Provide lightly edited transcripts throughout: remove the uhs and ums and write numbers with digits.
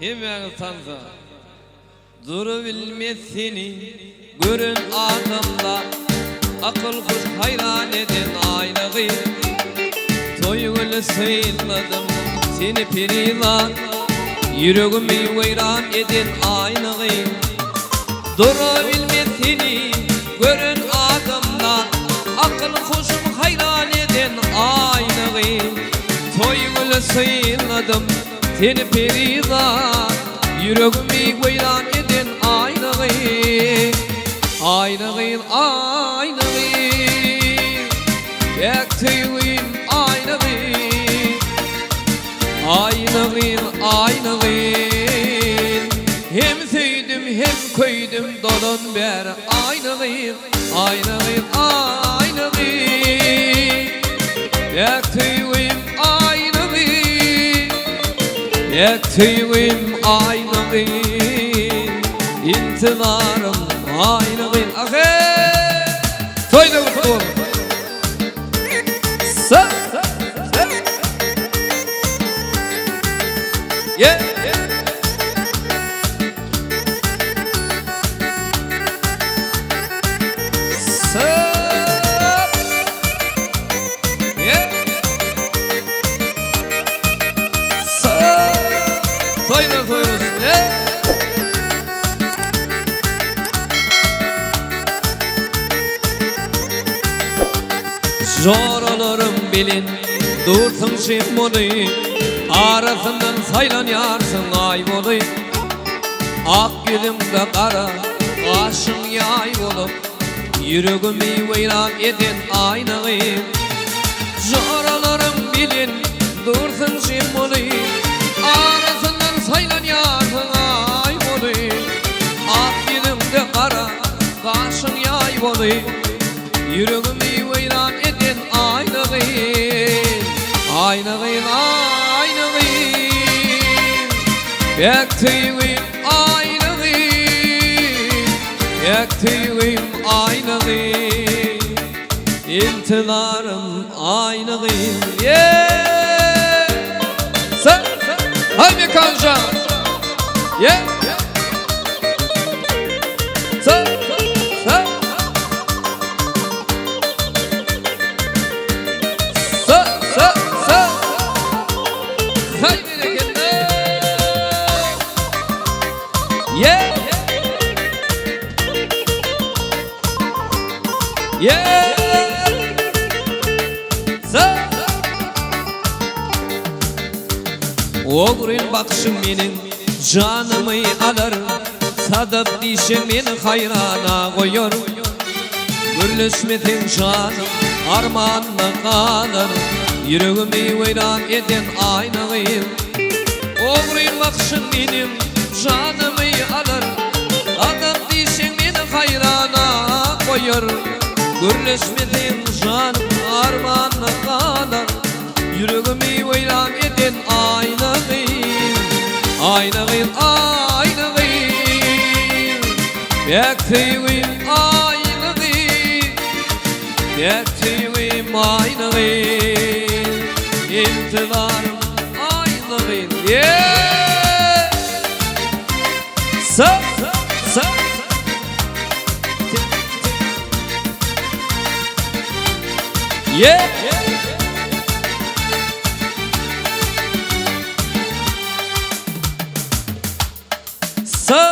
Hemmäňiz tansa. Durubilmez seni gören adamda Akyl-huş haýran eden aýna gyz. Toý güni synladym seni perizat Ýüregimi weýran eden aýna gyz. Durabilmez seni gören adamda Akyl-huşum haýran eden aýna gyz. Toý güni synladym Seni perizat, ýüregimi weýran eden aýna gyz, Aýna gyz, aýna gyz, Päk söýgim aýna gyz, Aýna gyz, aýna gyz, Hem söýdüm, hem köýdüm dolan bäri aýna gyz, Aýna gyz, aýna gyz, Päk söýgim aýna gyz, Päk söýgim aýna gyz, Intizarym aýna gyz. Ahe! Toýda gutly bolsun! Sa! Ye! Sa! Joralarym bilen dursuň şemmoly, Arasyndan saýlanýarsyň aý boly. Ak ýüzüňde gara gaşyň ýaý bolup, Ýüregimi weýran eden aýna gyz. Joralarym bilen dursuň jemmoly, Arasyndan saýlanýarsyň aý boly. Ak ýüzüňde gara gaşyň ýaý boly, Ýüregimi weýran eden aýna gyz. Aýna gyz, aýna gyz, Päk söýgim aýna gyz, Päk söýgim aýna gyz. Intizarym aýna gyz. Yeah! Sen, Haý Mekanjan! Yeah! Sen, sen! Sen, sen, sen! Haý berekella! Yeah! Ogryn bakyşyň meniň janymy alar, Sadap dişiň meni haýrana goýar. Gürleşmeseň janym armanda galar, Ýüregimi weýran eden aýna gyz. Ogryn bakyşyň meniň janymy alar, Gadam diýşiň meni haýrana goýar. Gürleşmeseň janym armanda galar, Ýüregimi weýran eden aýna gyz. Aýna gyz, aýna gyz, Päk söýgim aýna gyz, Päk söýgim aýna gyz, Intizarym aýna gyz. Yeah! Sa, sa. Yeah! Sa.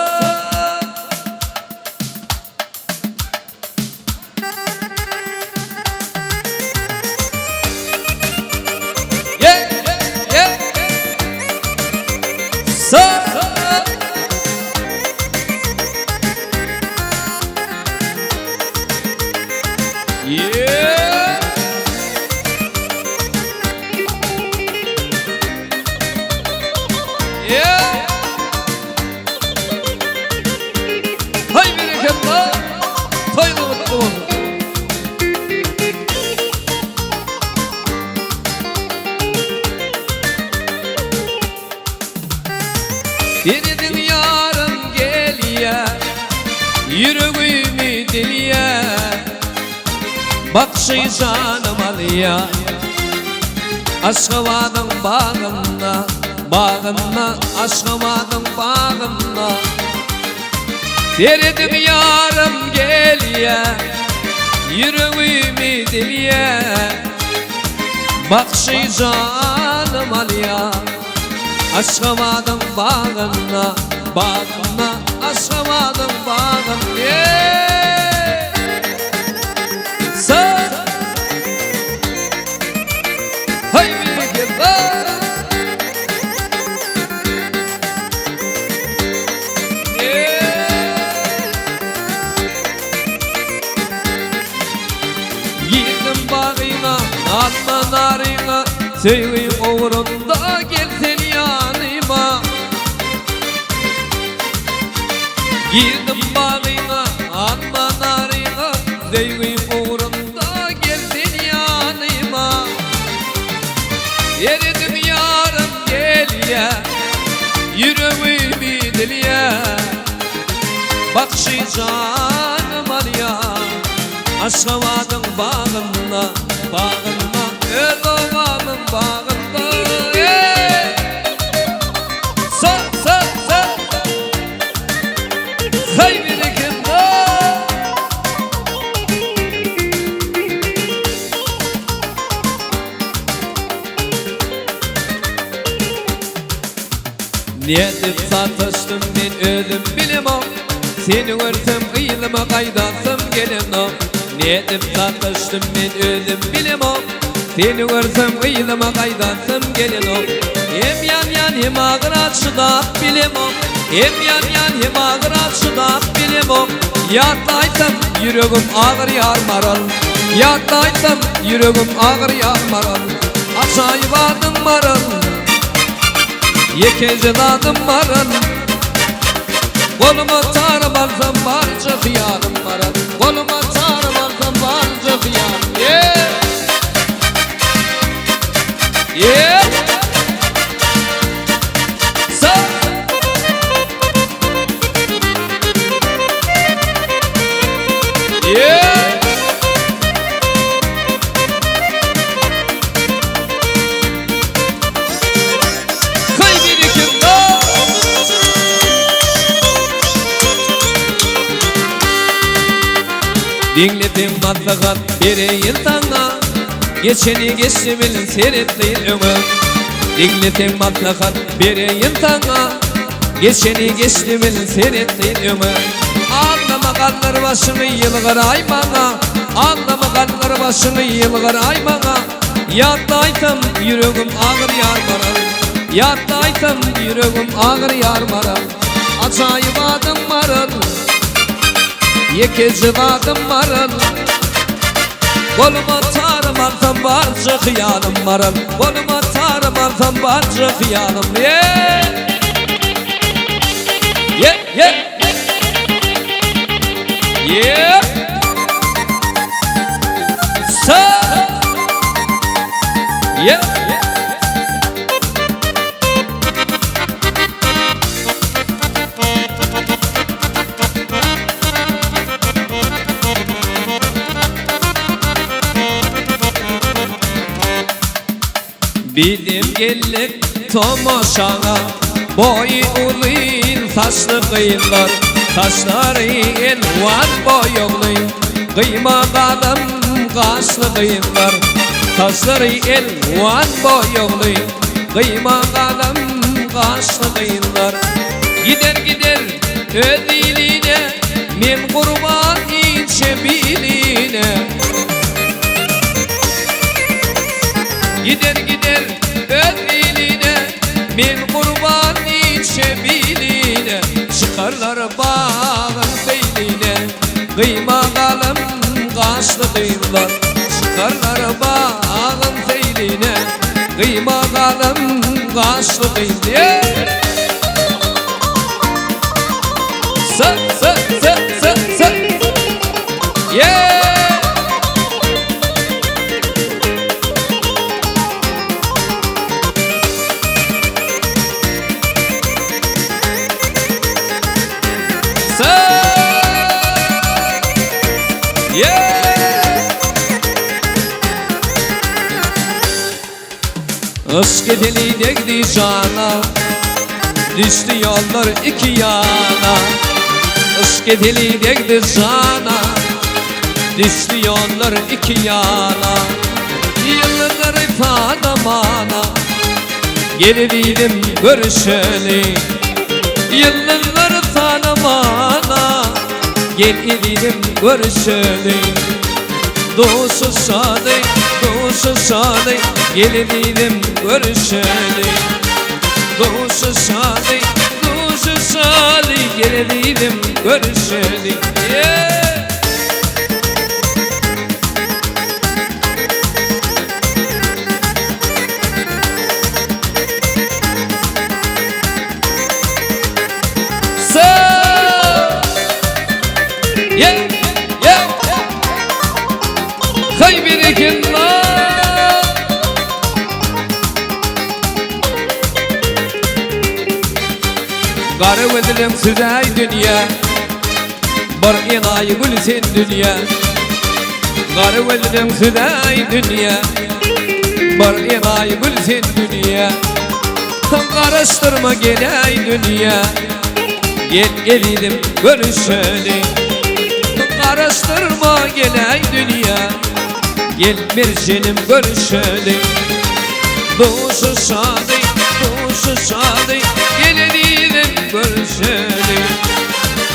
Yeah, yeah. Sa. Yeah. Yeah. Haý berekella! Toýuňyz gutly bolsun! Serediň ýarym gelýär, ýüregimi dilýär, Bagşy janym alýar, Aşgabadyň bagynda. Bagynda Aşgabadyň bagynda Serediň ýarym gelýä Ýüregimi dilýä Bagşy janym alýa Aşgabadyň bagynda Bagynda Aşgabadyň bagynda Sa Haý berekella Girdim bagyňa, atma naryňa, Söýgi ugrunda gel sen ýanyma. Girdim bagyňa, atma naryňa, Söýgi ugrunda gel sen ýanyma. Eridim ýarym gelýä, Ýüregimi dilýä, Bagşy janym alýa. Aşgabadyň bagynda, bagynda, Öz obamyň bagynda. Eý! Sa, sa, sa! Haý berekella! Nädip sataşdym men özüm bilemok Seni görsem yzyma gaýdasym gelenok Nädip sataşdym men özüm bilemok Seni görsem yzyma gaýdasym gelenok Hem ýanýan hem agyra çydap bilemok Hem ýanýan hem agyra çydap bilemok Ýatlaýsam ýüregim agyrýar maral Ýatlaýsam ýüregim agyrýar maral Ajaýyp adyň maral Ýekeje zadym maral Goluma tarym alsam barja hyýalym maral Goluma tarym alsam barja hyýalym Yeah Yeah Sa Yeah Diňleseň maslahat bereýin saňa Geçeni geçdi bil seretleýin öňe Diňleseň maslahat bereýin saňa Geçeni geçdi bil seretleýin öňe Aglama galdyr başyňy ýylgyraý maňa Aglama galdyr başyňy ýylgyraý maňa Ýatlaýsam ýüregim agyrýar maral Ýatlaýsam ýüregim agyrýar maral Ajaýyp adyň maral Ýekeje zadym maral Goluma tarym alsam barja hyýalym maral Goluma tarym alsam barja hyýalym Ye Ye ye Ye Sa Ye Bilim geldik tomaşaňa Boýy uzyn saçly gyzlar Saçlary elwan boýagly Gyýma galam gaşly gyzlar Saçlary elwan boýagly Gyýma galam gaşly gyzlar Gider gider öz iline Men gurban inçe biline Gider gider öz iline Men gurban inçe biline Çykarlar bagyň seýline Gyýma galam gaşly gyzlar Çykarlar bagyň seýline Gyýma galam gaşly gyzlar Sa sa sa sa sa Yeah Yşk Yşk edeli degdi jana, Düşdi ýollar iki ýana. Yşk edeli degdi jana, Düşdi ýollar iki ýana. Ýyldyzlary tanamana, Gel ezizim görüşeli. Ýyldyzlary tanamana, Gel ezizim görüşeli. Duşuşaly, duşuşaly, Gel ezizim görüşeli. Duşuşaly, duşuşaly, Gel ezizim görüşeli. Yeah! So! Yeah! Yeah! Hay birikinler! Gara gözleň süzäý dünýä, Bir enaýy gül sen dünýä. Gara gözleň süzäý dünýä, Bir enaýy gül sen dünýä. Garaşdyrma geläý dünýä, Gel ezizim görüşeli. Garaşdyrma geläý dünýä, Gel merjenim görüşeli. Duşuşaly, duşuşaly, Gel ezizim görüşeli.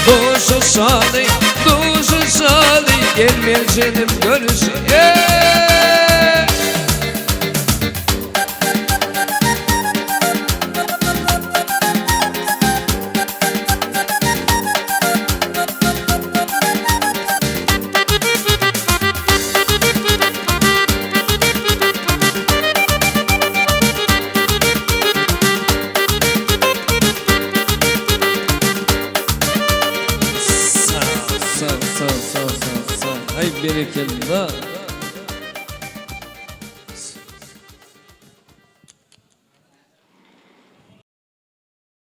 Duşuşaly, duşuşaly, Gel merjenim görüşeli. Sag, sag, sag, sag, sag, sag. Ay berekella.